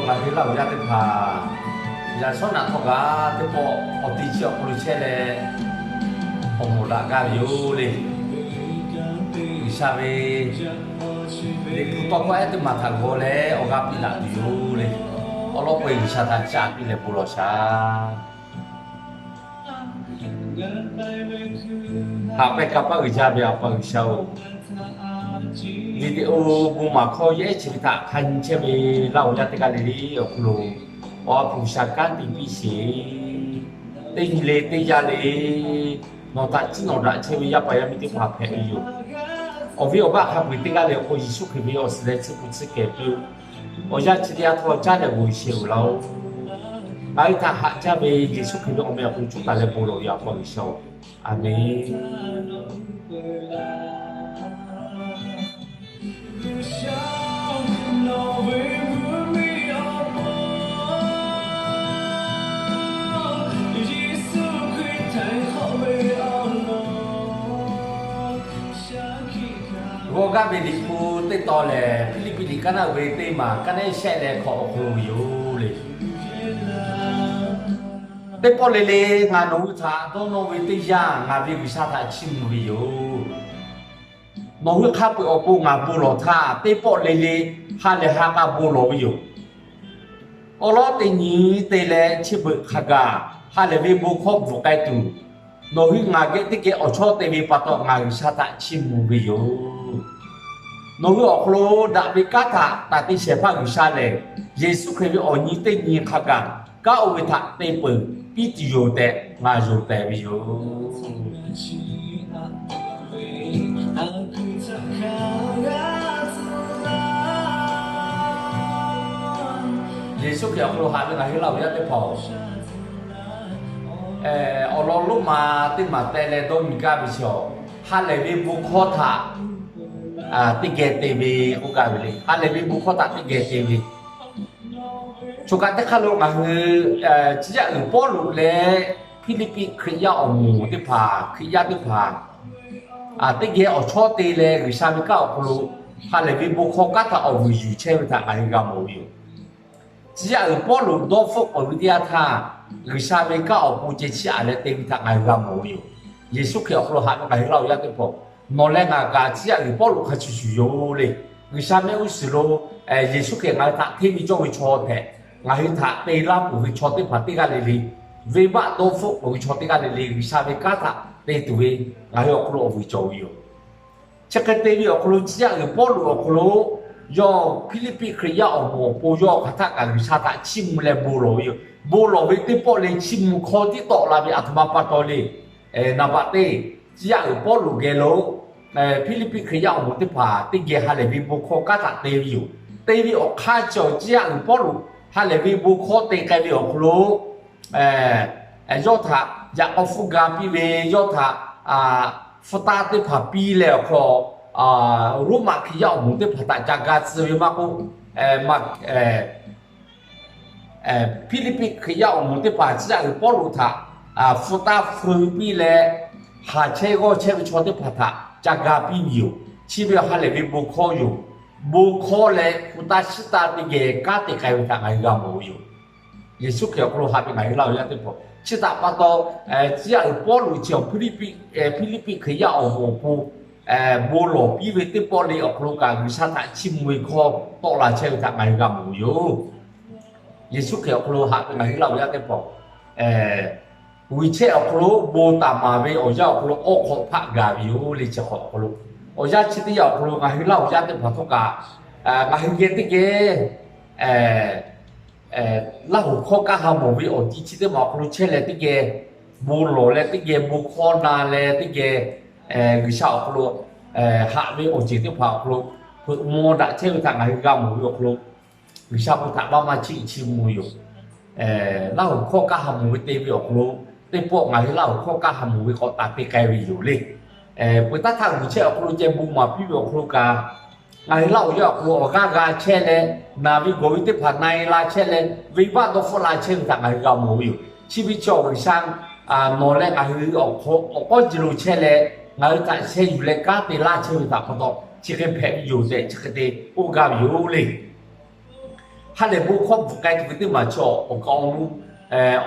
Ngaˬ hui Laˇ huˍ yaˇ teˇ hpaˍ, yaꞈ shawˉ naꞈ htawˇ kaꞈ teˇ pawˆ awˬ ti chi awˬ hk'aw lo chehˇ leh, awˬ moˍ daꞈ gaˇ ve yoˬ le. G'uiˬsha ve Liꞈ hpu tawˇ hkawˇ ehˉ teˇ maˬ htaꞈ g'aw leh awˬ g'aˇ piˇ daꞈ tuˬ yoˬ le. Awˬ lawn peu-eˬ G'uiˬsha htaꞈ caˇ piˇ leh bon lawˬ shaˍ. Haꞈ pehnˇ kanˇ paˆ uiˍ jaˇ ve A pa G'uiˬsha-oˬ, video bon maˍ hkawˇ yehˉ chi ve htaꞈ hk'a nyi chehˇ ve Laˇ huˍ yaˇ teˇ g'aˇ le le awˬ hk'aw lo, awˬ ha hpu G'uiˬsha kanˉ te piˇ sheˍ. Teˇ nyi le teˇ yanˇ le, nawˬ htaꞈ ciˉ nawˬ daꞈ chehˇ ve yaˇ paˍ yaˇ miˇ teˇ hpaˍ hpehꞈ ve yoˬ. Awˬ viˉ awˬ baˆ hk'a peu-eˬ teˇ g'aˇ le awˬ hk'aw Yeˍsuˆ Hkriꞈ ve awˬ suhˍ leh tsuhˇ hpu tsuhˇ kehˬ piˇ-oˆ. Awˬ yanˇ chi teˇ yanˇ htawˇ caˉ leh g'aw sheˍ-oˬ laˇ-oˆ. Ngaˬ hui htaꞈ haꞈ jaˇ ve Yeˍsuˆ Hkriꞈ ve awˬ meh awˬ hk'aw lo coˇ taˍ leh bon lawˬ ve A pa G'uiˬsha-oˬ, Aˍmenˍ. G'aw gaˇ ve Liꞈ hpu teˇ tawn lehˬ, Hpiˇliˇpiˆ liꞈ kaˉ naˆ uiˍ ve teˇ maˬ kaˉ naˆ shehˆ leh hkawꞈ awˬ hk'aw lo yoˬ le. Teˇ pawˆ le le ngaˬ nawˬ hui htaꞈ dawˇ nawˇ ve teˇ yanˇ, ngaˬ ve G'uiˬsha htaꞈ chiˇ mvuh ve yoˬ. Nawˬ hui hk'a peu-eˬ awˬ pon ngaˬ bon lawˬ htaˇ, teˇ pawˆ le le ha lehˬ ha k'a bon lawˬ ve yoˬ. Awˬ lawn teˇ nyi te leh chi beuꞈ hk'a gaˬ ha lehˬ ve bon hkawˇ bvuhꞈ k'ai tuˬ, nawˬ hui ngaˬ geh teˇ geh awˬ chawˇ te ve pa taw ngaˬ G'uiˬsha htaꞈ chiˇ mvuh ve yoˬ. Nawˬ hui awˬ hk'aw lo daꞈ ve kanˉ htaꞈ taˍ te shehˍ hpaˇ G'uiˬsha lehˬ, Yeˍsuˆ Hkriꞈ ve awˬ nyi teˇ nyi hk'a gaˬ kanˉ oˇ ve htaꞈ te peuˬ piˇ tuˬ yoˬ tehꞈ ngaˬ yonˍ tehˍ ve yoˬ. Yeˍsuˆ Hkriꞈ awˬ hk'aw lo haꞈ ve ngaˬ hui Laˇ huˍ yaˇ teˇ hpaˍ-oˬ, awˬ lawn lonˉ ma teˇ maˬ teh leh dawˇ nyi gaˇ ve chi-awˬ, ha lehˬ ve bon hkawˇ htaꞈ teˇ geh te ve k'oˆ gaˇ ve le. Ha lehˬ ve bon hkawˇ htaꞈ teˇ geh te ve. Choˬ kaꞈ teˇ hk'aˇ lo ngaˬ hui tcuh yaˇ uiˍ Pawˇluꞈ leh Hpiˇliˇpiˆ Hkriꞈ yaˇ awˬ moˍ teˇ hpaˍ, Hkriꞈ yaˇ teˇ hpaˍ teˇ geh awˬ chawˇ te leh G'uiˬsha ve kanˉ awˬ hk'aw lo ha lehˬ ve bon hkawˇ kanˉ htaꞈ awˬ vuiˬ yuˬ chehˇ ve htaꞈ ngaˬ hui g'a mawˬ ve yoˬ. Tcuh yaˇ uiˍ Pawˇluꞈ dawˇ hpfuhˆ peuˬ ve teˇ yanˇ htaˇ, G'uiˬsha ve kanˉ awˬ pon ceh chiˇ aꞈ leh te ve htaꞈ ngaˬ hui g'a mawˬ ve yoˬ. Yeˍsuˆ Hkriꞈ awˬ hk'aw lo haꞈ ve ngaˬ hui Laˇ huˍ yaˇ teˇ hpaˍ, nawˬ leh ngaˬ kaꞈ tcuh yaˇ uiˍ Pawˇluꞈ hk'a shuˍ shuˍ yoˬ le. G'uiˬsha mehˆ g'uˇ suhˍ lo Yeˍsuˆ Hkriꞈ ngaˬ hui htaꞈ hteˇ ve cawˇ ve chaw tehꞈ, ngaˬ hui htaꞈ te laˇ peuˬ ve chaw teˇ hpaˍ teˇ g'aˇ le le, venˇbaˆ dawˇ hpfuhˆ peuˬ ve chaw teˇ g'aˇ le le, G'uiˬsha ve kanˉ htaꞈ te tuˬ ve ngaˬ hui awˬ hk'aw lo awˬ vuiˬ cawˬ ve yoˬ. Chi hk'e te ve awˬ hk'aw lo tcuh yaˇ uiˍ Pawˇluꞈ awˬ hk'aw lo, yawˇ Hpiˇliˇpiˆ Hkriꞈ yaˇ awˬ moˍ awˬ pon yawˇ hk'aˬ htaˆ kaꞈ G'uiˬsha htaꞈ chiˇ mvuh leh bon lawˬ ve yoˬ. Bon lawˬ ve teˇ pawˆ le chiˇ mvuh hkawˇ tiˉ tawˆ la ve aˬ htoꞈ ma pa taw le. Naˍ baꞈ teˇ, tcuh yaˇ uiˍ Pawˇluꞈ geh lo Hpiˇliˇpiˆ Hkriꞈ yaˇ awˬ moˍ teˇ hpaˍ teˇ geh ha lehˬ ve bon hkawˇ kanˉ htaꞈ te ve yoˬ. Te ve awˬ hk'aˇ cawˬ tcuh yaˇ uiˍ Pawˇluꞈ ha lehˬ ve bon hkawˇ te k'ai ve awˬ hk'aw lo, yawˇ htaꞈ yaꞈ k'aw hpfuhˇ ga piˇ ve, yawˇ htaꞈ hpu taˇ teˇ hpaˍ piˇ leh awˬ hk'aw, Roˉmaꞈ Hkriꞈ yaˇ awˬ moˍ teˇ hpaˍ htaꞈ ca ga tcuh ve maˇ k'oˆ, Hpiˇliˇpiˆ Hkriꞈ yaˇ awˬ moˍ teˇ hpaˍ tcuh yaˇ uiˍ Pawˇluꞈ htaꞈ hpu taˇ hpfuhˇ piˇ leh, haˍ chehˇ g'awˇ chehˇ ve chaw teˇ hpaˍ htaꞈ ca ga piˇ ve yoˬ. Chi ve ha lehˬ ve bon hkawˇ yoˬ. Bon hkawˇ leh hpu taˇ shiˉ taˇ teˇ geh kanˉ te k'ai ve htaꞈ ngaˬ hui g'a mawˬ ve yoˬ. Yeˍsuˆ Hkriꞈ awˬ hk'aw lo haꞈ ve ngaˬ hui Laˇ huˍ yaˇ teˇ hpaˍ, chi htaꞈ pa taw, tcuh yaˇ uiˍ Pawˇluꞈ chi awˬ Hpiˇliˇpiˆ Hkriꞈ yaˇ awˬ moˍ awˬ pon bon lawˬ piˇ ve teˇ pawˆ le awˬ hk'aw lo kaꞈ G'uiˬsha htaꞈ chiˇ mvuh ve hkawˇ tawˆ la chehˇ ve htaꞈ ngaˬ hui g'a mawˬ ve yoˬ. Yeˍsuˆ Hkriꞈ awˬ hk'aw lo haꞈ ve ngaˬ hui Laˇ huˍ yaˇ teˇ hpaˍ, g'uiˬ chehˇ awˬ hk'aw lo bon taˍ maˍ ve awˬ yanˇ awˬ hk'aw lo awˬ hk'awꞈ hpaˆ gaˬ ve yoˬ le. Chi hk'awꞈ awˬ hk'aw lo, awˬ yanˇ chi teˇ yanˇ awˬ hk'aw lo ngaˬ hui Laˇ huˍ yaˇ teˇ hpaˍ htawˇ kaꞈ, ngaˬ hui geh teˇ geh Laˇ huˍ hkawˇ kaˇ ha mawˬ ve awˬ ti chi teˇ maˬ awˬ hk'aw lo chehˇ leh teˇ geh bon lawˬ leh teˇ geh bon hkawˇ na leh teˇ geh G'uiˬsha awˬ hk'aw lo haꞈ ve awˬ ceuˬ teˇ hpaˍ awˬ hk'aw lo hpeuꞈ maw daꞈ chehˇ ve htaꞈ ngaˬ hui g'a mawˬ ve awˬ hk'aw lo, G'uiˬsha bon htaꞈ maˇ maˇ chiˇ chiˇ mvuh yoˬ. Laˇ huˍ hkawˇ kaˇ ha mawˬ ve te ve awˬ hk'aw lo, teˇ pawˆ ngaˬ hui Laˇ huˍ hkawˇ kaˇ ha mawˬ ve k'awꞈ taˍ te k'ai ve yoˬ le. Peuˬ taˇ htaˇ g'uiˬ chehˇ awˬ hk'aw lo ceh bon maˍ piˇ ve awˬ hk'aw lo kaꞈ, ngaˬ hui Laˇ huˍ yaˇ awˬ hk'aw lo awˬ g'aˇ g'a chehˇ leh, naˬ ve gawˬ ve teˇ hpaˍ na-e la chehˇ leh, venˇbaˆ dawˇ hpfuhˆ la chehˇ ve htaꞈ ngaˬ hui g'a mawˬ ve yoˬ. Chi ve chi awˬ G'uiˬsha nawˬ leh ngaˬ hui awˬ k'awˉ ji lo chehˇ leh, ngaˬ hui htaꞈ sheh yuˬ leh kanˉ te laˇ chehˇ ve htaꞈ pa taw, chi hk'e hpehꞈ ve yoˬ tehꞈ chi hk'e te k'oˆ gaˇ ve yoˬ le. ha lehˬ ve bon hkawˇ bvuhꞈ k'ai tuˬ ve teˇ maˬ chaw awˬ kaˍ awˬ nu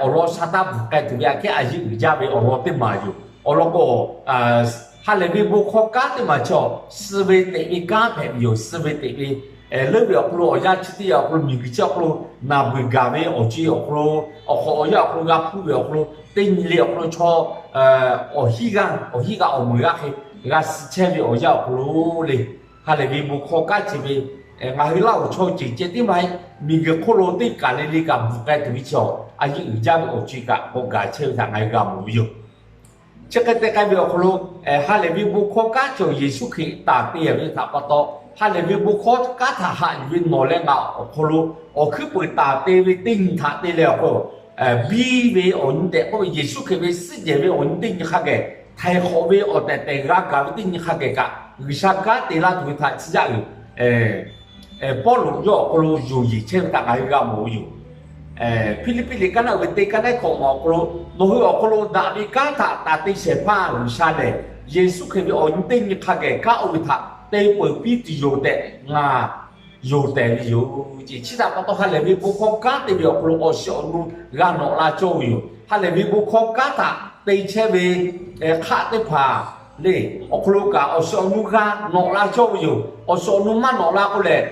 awˬ lawn sha taˇ bvuhꞈ k'ai tuˬ ve aꞈ kehˉ a yeˇ uiˍ jaˇ ve awˬ lawn teˇ maˬ yoˬ. Awˬ lawn k'o, ha lehˬ ve bon hkawˇ kanˉ teˇ maˬ chaw suh ve teꞈ ve kanˉ hpehꞈ ve yoˬ. Suh ve teꞈ ve leuˉ ve awˬ hk'aw lo awˬ yanˇ chi teˇ yanˇ awˬ hk'aw lo miˬguiˬ chi awˬ hk'aw lo naˬ beuˬ gaˬ ve awˬ co e awˬ hk'aw lo, awˬ hk'awꞈ awˬ yanˇ awˬ hk'aw lo g'a hpuˇ ve awˬ hk'aw lo, teˇ nyi le awˬ hk'aw lo chaw awˬ hiˉ g'aˇ awˬ hiˉ g'aˇ awˬ meuˍ g'aˇ hk'e g'a suh chehˇ ve awˬ yanˇ awˬ hk'aw lo le, ha lehˬ ve bon hkawˇ kanˉ chi ve ngaˬ hui Laˇ huˍ chaw ceuˬ ceh tiˉ maˇ heˆ, miˬguiˬ hk'oˆ lo teˇ kaˬ le le kaꞈ bvuhꞈ k'ai tuˬ ve chaw a yeˇ uiˍ jaˇ ve awˬ co e kaꞈ k'awꞈ gaˬ chehˇ ve htaꞈ ngaˬ hui g'a mawˬ ve yoˬ. Chi hk'e te k'ai ve awˬ hk'aw lo, ha lehˬ ve bon hkawˇ kanˉ chaw Yeˍsuˆ Hkriꞈ taˍ te ve htaꞈ pa taw, ha lehˬ ve bon hkawˇ kanˉ htaꞈ haꞈ yuˬ ve nawˬ leh ngaˬ awˬ hk'aw lo awˬ hkuiˉ peuˍ taˍ te ve teˇ nyi htaꞈ te leh awˬ hk'aw lo biˇ ve awˬ nyi tehꞈ k'oˆ ve Yeˍsuˆ Hkriꞈ ve suhˉ jehˬ ve awˬ nyi teˇ nyi hk'a gehˬ, htaiˍ hk'awꞈ ve awˬ tehˬ tehˬ g'a gaˬ ve teˇ nyi hk'a gehˬ kaꞈ G'uiˬsha kanˉ te laˇ tuˬ ve htaꞈ chi yaˇ uiˍ Pawˇluꞈ yawˇ awˬ hk'aw lo yonˍ yeˬ chehˇ ve htaꞈ ngaˬ hui g'a mawˬ ve yoˬ. Hpiˇliˇpiˆ liꞈ kaˉ naˆ uiˍ ve teˇ kaˉ naˆ hkawꞈ awˬ hk'aw lo, nawˬ hui awˬ hk'aw lo daꞈ ve kanˉ htaꞈ taˍ te shehˍ hpaˇ G'uiˬsha lehˬ, Yeˍsuˆ Hkriꞈ ve awˬ nyi teˇ nyi hk'a gehˬ kanˉ oˇ ve htaꞈ te peuˬ piˇ tuˬ yoˬ tehꞈ ngaˬ yonˍ tehˬ ve yoˬ. Chi htaꞈ pa taw ha lehˬ ve bon hkawˇ kanˉ te ve awˬ hk'aw lo awˬ shiˍ awˬ nu g'a nawꞈ la cawˇ ve yoˬ. Ha lehˬ ve bon hkawˇ kanˉ htaꞈ te chehˇ ve hk'aˆ teˇ hpaˍ le awˬ hk'aw lo kaꞈ awˬ shiˍ awˬ nu g'a nawꞈ la cawˇ ve yoˬ. Awˬ shiˍ awˬ nu maˇ nawꞈ la k'o lehˬ,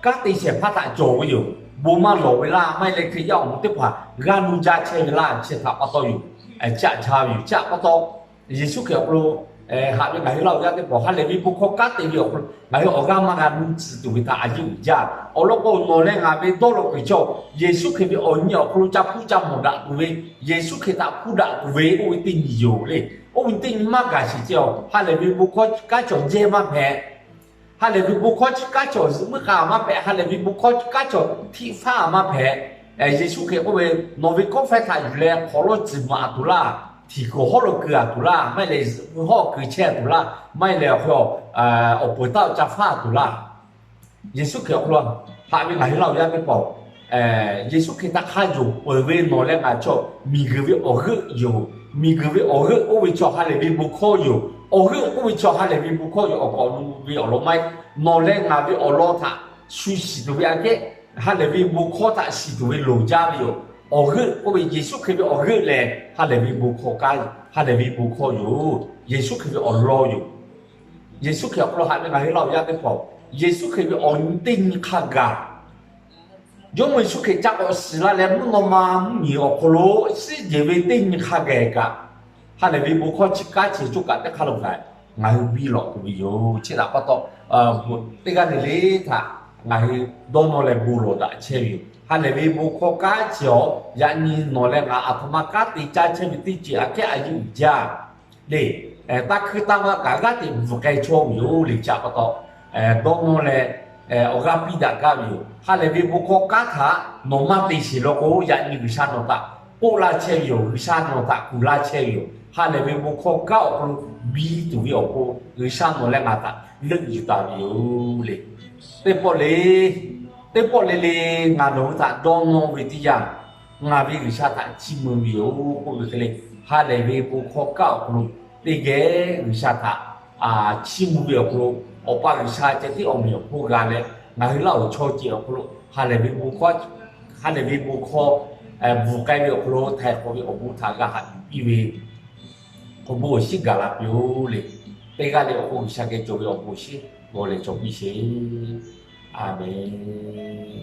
kanˉ te shehˍ hpaˇ htaꞈ cawˬ ve yoˬ. Bon maˇ lawˬ ve laˇ, maˇ heˆ leh Hkriꞈ yaˇ awˬ moˍ teˇ hpaˍ g'a nu jaˇ chehˇ ve laˇ, chi htaꞈ pa taw yoˬ. Chi htaꞈ chaˇ ve yoˬ. Chi htaꞈ pa taw Yeˍsuˆ Hkriꞈ awˬ hk'aw lo haꞈ ve ngaˬ hui Laˇ huˍ yaˇ teˇ hpaˍ ha lehˬ ve bon hkawˇ kanˉ te ve awˬ hk'aw lo ngaˬ hui awˬ g'aˇ maˇ g'a nu tcuh tuˬ ve htaꞈ a yeˇ uiˍ jaˇ. Awˬ lawn k'o, nawˬ leh ngaˬ ve dawˇ law kuiˬ chaw Yeˍsuˆ Hkriꞈ ve awˬ nyi awˬ hk'aw lo ca hpuˇ ca mawˬ daꞈ tuˬ ve, Yeˍsuˆ Hkriꞈ htaꞈ hpuˇ daꞈ tuˬ ve oˇ ve teˇ nyi yoˬ le. Oˇ ve teˇ nyi maˇ gaˬ sheˍ ceh, ha lehˬ ve bon hkawˇ kanˉ chaw jehˇ maˇ hpehꞈ. Ha lehˬ ve bon hkawˇ chi kanˉ chaw zuhꞈ muiˉ k'a maˇ hpehꞈ. Ha lehˬ ve bon hkawˇ chi kanˉ chaw htiˆ faˉ maˇ hpehꞈ. Yeˍsuˆ Hkriꞈ k'oˆ ve, nawˬ ve kawˆ faiˇ htaꞈ yuˬ leh hk'awꞈ lawˇ tcuhˍ maꞈ tuˬ laˇ, htiˍ kuiˬ hawˉ lo keu a tuˬ laˇ, maˇ heˆ leh zuhꞈ hawˉ keu chehˇ a tuˬ laˇ, maˇ heˆ leh awˬ hk'e awˬ peuˬ taˇ ca faˉ a tuˬ laˇ. Yeˍsuˆ Hkriꞈ awˬ hk'aw lo haꞈ ve ngaˬ hui Laˇ huˍ yaˇ teˇ hpaˍ, Yeˍsuˆ Hkriꞈ htaꞈ hk'a yonˍ peuˬ ve nawˬ leh ngaˬ chaw miˬguiˬ ve awˬ g'euˆ yoˬ. Miˬguiˬ ve awˬ g'euˆ oˇ ve chaw ha lehˬ ve bon hkawˇ yoˬ. Awˬ g'euˆ oˇ ve chaw ha lehˬ ve bon hkawˇ yoˬ. Awˬ k'awꞈ nu ve awˬ lawn maˇ heˆ. Nawˬ leh ngaˬ ve awˬ lawn htaꞈ shu shiˍ tuˬ ve aꞈ kehˉ, ha lehˬ ve bon hkawˇ htaꞈ shiˍ tuˬ ve loˍ jaˇ ve yoˬ. Awˬ g'euˆ k'oˆ ve Yeˍsuˆ Hkriꞈ ve awˬ g'euˆ lehˬ ha lehˬ ve bon hkawˇ kanˉ, ha lehˬ ve bon hkawˇ yoˬ. Yeˍsuˆ Hkriꞈ ve awˬ lawn yoˬ. Yeˍsuˆ Hkriꞈ awˬ hk'aw lo haꞈ ve ngaˬ hui Laˇ huˍ yaˇ teˇ hpaˍ, Yeˍsuˆ Hkriꞈ ve awˬ nyi teˇ nyi hk'a gaˬ Jawˇmawˇ Yeˍsuˆ Hkriꞈ ca k'awꞈ shiˍ la leh mvuhˇ naw ma mvuhˇmiˬ awˬ hk'aw lo suhˉ jehˬ ve teˇ nyi hk'a gehˬ kaꞈ, ha lehˬ ve bon hkawˇ chi kanˉ chi coˇ kaꞈ teˇ hk'aˇ lo kaꞈ ngaˬ hui biˇ lawꞈ tuˬ ve yoˬ. Chi htaꞈ pa taw, teˇ g'aˇ le le htaꞈ ngaˬ hui dawˇ nawˇ leh bon lawˬ daꞈ chehˇ ve yoˬ. Ha lehˬ ve bon hkawˇ kanˉ chi awˬ yaꞈ nyi nawˬ leh ngaˬ aˬ htoꞈ ma kanˉ te caˇ chehˇ ve teˇ ceuˬ aꞈ kehˉ a yeˇ uiˍ jaˇ le. Taˇ hkuiˇ taˇ maˇ kaꞈ g'aˇ teꞈ bvuhꞈ k'ai chawˇ ve yoˬ le. Chi htaꞈ pa taw, dawˇ nawˇ leh awˬ g'aˇ piˇ daꞈ gaˇ ve yoˬ. Ha lehˬ ve bon hkawˇ kanˉ htaꞈ nawˬ maˇ te sheˍ law k'o, yaꞈ nyi G'uiˬsha nawˬ htaꞈ k'oˆ laˇ chehˇ ve yoˬ. G'uiˬsha nawˬ htaꞈ kuˬ laˇ chehˇ ve yoˬ. Ha lehˬ ve bon hkawˇ kanˉ awˬ hk'aw lo biˇ tuˬ ve awˬ pon G'uiˬsha nawˬ leh ngaˬ htaꞈ leuˆ yuˬ taˍ ve yoˬ le. Teˇ pawˆ le, teˇ pawˆ le le ngaˬ nawˬ hui htaꞈ dawˇ nawˇ ve teˇ yanˇ, ngaˬ ve G'uiˬsha htaꞈ chiˇ mvuh ve yoˬ k'oˆ ve hk'e le, ha lehˬ ve bon hkawˇ kanˉ awˬ hk'aw lo teˇ geh G'uiˬsha htaꞈ chiˇ mvuh ve awˬ hk'aw lo, Awˬ pa G'uiˬsha ceh tiˉ awˬ meꞈ awˬ hponˇ g'a leh, ngaˬ hui Laˇ huˍ chaw ceuˬ awˬ hk'aw lo ha lehˬ ve bon hkawˇ, ha lehˬ ve bon hkawˇ bvuhꞈ k'ai ve awˬ hk'aw lo htaiˍ hk'awꞈ ve awˬ bon htaꞈ g'a haꞈ yuˬ piˇ ve awˬ bon awˬ shinˉ gaˬ la piˇ-oˬ le. Teˇ g'aˇ le awˬ hk'oˆ G'uiˬsha geh cawˬ ve awˬ bon awˬ shinˉ g'aw leh cawˬ piˇ sheˍ. A menˬ.